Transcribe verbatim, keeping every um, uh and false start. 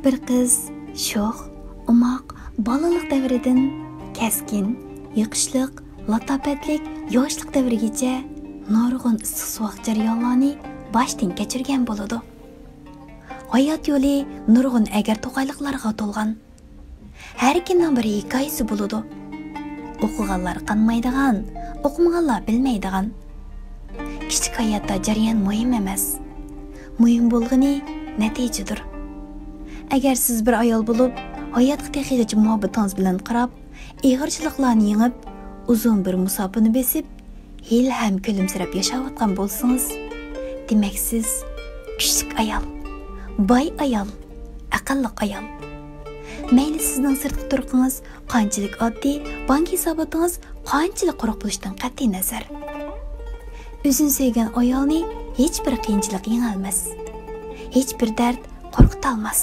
بىر قىز شوخ، ئوماق، بالىلىق دەۋرىدىن كەسكىن، يېقىشلىق، لاتاپەتلىك ياشلىق دەۋرىگىچە نۇرغۇن ئىسسىق-سوغۇق جەريانلارنى باشتىن كەچۈرگەن بولىدۇ. ھايات يولى نۇرغۇن ئەگەر-توقايلىقلارغا تولغان. ھەر كىمنىڭ بىر ھېكايىسى بولىدۇ. ئوقۇغانلار قانمايدىغان، ئوقۇمىغانلار بىلمەيدىغان. كىشىلىك ھاياتتا جەريان مۇھىم ئەمەس. مۇھىم بولغىنى نەتىجىدۇر. ئەگەر سىز بىر ئايال بولۇپ، ھاياتقا تېخىغىچە مۇھەببىتىڭىز بىلەن قاراپ، ئېغىرچىلىقلارنى يېڭىپ، ئۇزۇن بىر مۇساپىنى بېسىپ، ھېلىھەم كۈلۈمسىرەپ ياشاۋاتقان بولسىڭىز، دېمەك سىز كۈچلۈك ئايال، باي ئايال، ئەقىللىق ئايال. مەيلى سىزنىڭ سىرتقى تۇرقىڭىز قانچىلىك ئاددىي، بانك ھېساباتىڭىز قانچىلىك قۇرۇق بولۇشىدىن قەتئىينەزەر، ئۆزىنى سۆيگەن ئايالنى ھېچبىر قىيىنچىلىق يېڭەلمەس، ھېچبىر دەرد قورقۇتالماس.